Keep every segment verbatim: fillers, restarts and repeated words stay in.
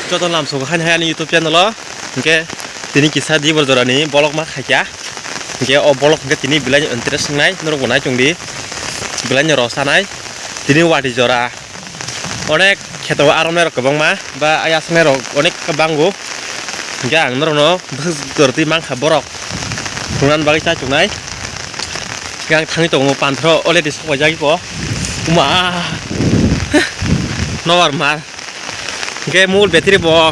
Joto lamsogo hani hai ani YouTube channel o. Hingke tini kisa dibor jorani bolok ma khaikya. Hingke o bolok hingke tini belai interest wngnai, norok bo nai tongdi. Belai no rw sanai. Tini wati jora. Onek kheto o aromnai rok kwbangma, ba ayasongnai rok onek bango. Hingke ang norokno bwswk jora twi mankha borok. Thwngna bagwi chachuknai. Hingke ang thangwi tongo panthoro already sok paijagwi ko. Uma. Nobar mar. Hingke mobile battery bo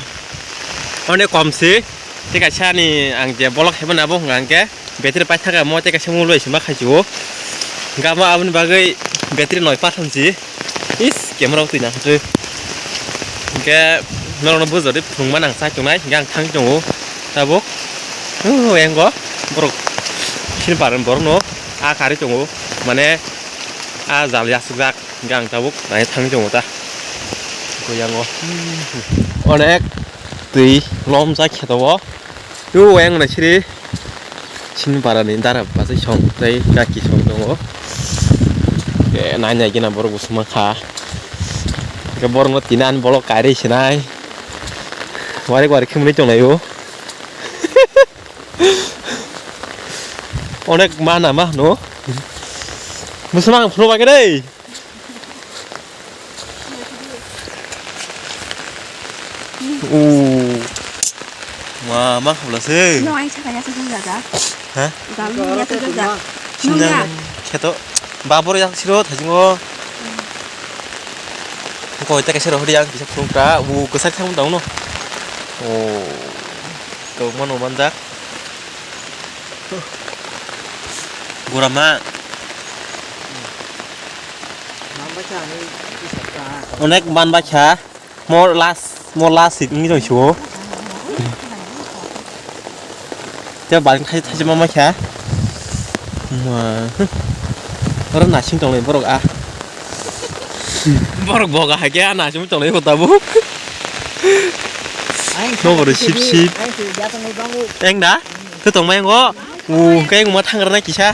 onek kom si. Tei kaisa ni ang je bolok haiba nabo hwnka hingke battery paithaka mo tei kaisa mobile bai sima khaichio. Hingke amo aboni bagwi battery noi percent si. Is camera o twi nang khe. Hingke norokno bujodi phunukma nang chai tongnai hingke ang thang tongo tabuk. Engo borok sini paran borokno a kari tongo mane a jal yasukjak. Hingke ang tabuk nai thangwi tongo ta. Koyango. Onek twi lomjak khe tongo. Yo yang nai siri. Sini para ni dara bachai song tei kaki song tongo. Ke nai nai gina borok bo suma kha. Ke borok no tinan bolok kari sinai. Warik warik khimni tonglai o. Onek mana ma no. Musulman phunu bagwi dei. O. Ma, ma khabla se. No, ai saka ya saka jaga. Ha? Galu ya saka jaga. Sinjang kheto. Babur ya siro thajingo. Ko ita kaisa rohori yang kisa phunukta. O kwsak thang dong no. O. Ko mano manjak. Gurama. Onek man baikha. Mo last, mo last seat ni joi suo. Te baling thai thai ma ma kha. Ma. Oro nasing tong le borok a. Borok boga hai khe a nasing tong le ko tabu. No boro sip sip. Eng da? Khe tong mai ngo. U khe ngo ma thang rana kisa.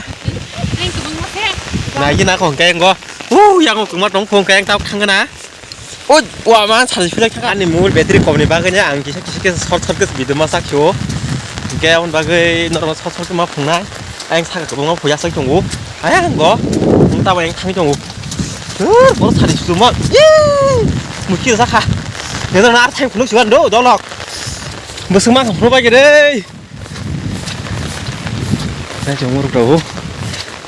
Nai gina ko khe ngo. U yang ngo ma tong phone khe tau thang na. O, wa ma sal philak thang ani mobile battery kom ni bagwi ang kisa kisa kisa short short kisa video ma sak sio. Hingke aboni bagwi norok short short ma phungnai. Ang saka kwbangma phuya sak tongo. Ayang go. Ang tabo ang thangwi tongo. Huh, boro sari suma. Yee! Muki sakha. Nang ar thang phunuk siwan do dolok. Bwswk ma phunuk bai gede. Nai chong muruk rabo.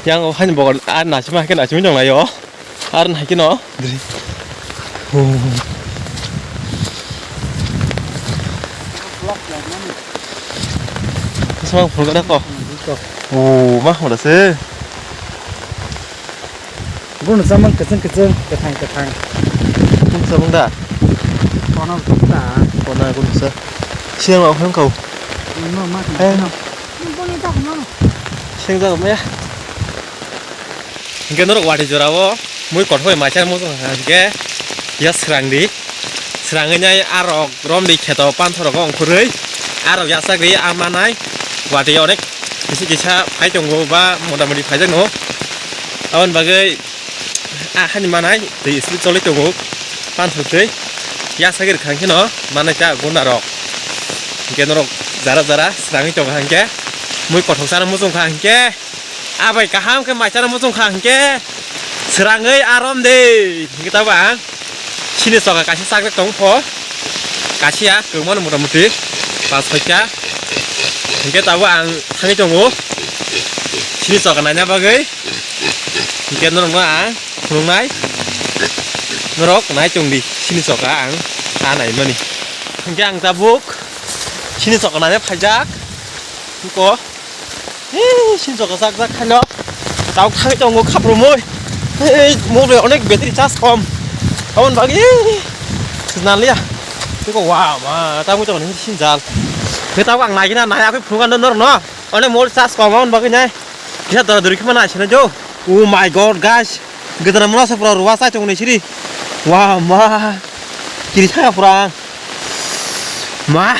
Yang o hani bogon ar nasima ke nasimi dong layo. Ar nai kino. Dri. Oh. Sama phulga da ko. Oh, ma hoda se. Gun samang keceng keceng, kethang kethang. Gun samang da. Kono ta. Kono gun sa. Siang ma phang kau. No ma. Eh. Boni ta no. Siang ja ma ya. Hingke norok wati jora o mui kothok bai maichar muchung kha hingke ya srang di. Srangwi nai arok romdi kheto panthor rogo ongkhorwi arok yachakri a manai wati onek kisa kisa phai tongo ba mota moti phaijak no. Aboni bagwi a hani manai twi sli choli tongo panthor twi yachakri kha hwnkhe no manai ta gunda rok hwnkhe norok jara jara srangwi tongo hwnkhe mui kothok sana muchung kha hwnkhe. Abai kaham khe maicharo muchung kha hwnkhe srangwi arom de hwnkhe tabo ang sini choka kaisa chakjak tong pho kasia kwbangma no mota moti pas soita hwnkhe tabo ang thangwi tongo sini choka naina bagwi hwnkhe norokno ang phunuknai norok nai tongdi sini choka ang ta naimani hwnkhe ang tabuk sini choka naina phaijak huko. Ei, sinjo kwchak jak khaino. Tau thangwi tongo khaprumui. Ei, mobile onek battery charge kom. Aboni bagwi sinaliya. Tiko wa ma tangwi tongo sinjal. Khe tau ang naigina nai akhe phunukano norno. Onek mobile charge kom aboni bagwi nai. Kisa dora dori khema nai sina jo. Oh my God, guys. Gedara mula se pura ruwa chai tongo ni siri. Wa ma. Kiri thaka pura. Ma.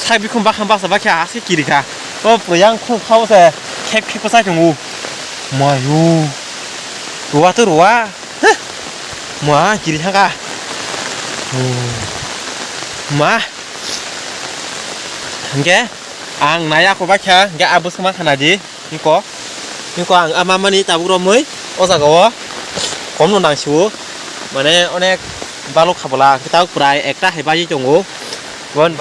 Sak bikhum bakham baksa bakhe aswk kiri kha. O pura yang khum khao se khek khek bwsai tongo. Mayo. Ruwa to ruwa. Heh. Mua kiri thangkha. Ma, hingke ang nai ako bakha, hingke abo sama khana di, niko, niko ang ama mani tabuk romoi, o jaga o, kom no nang siwo, mane onek balok khabola, hingke tabuk prai ekta hai baji tongo, bon.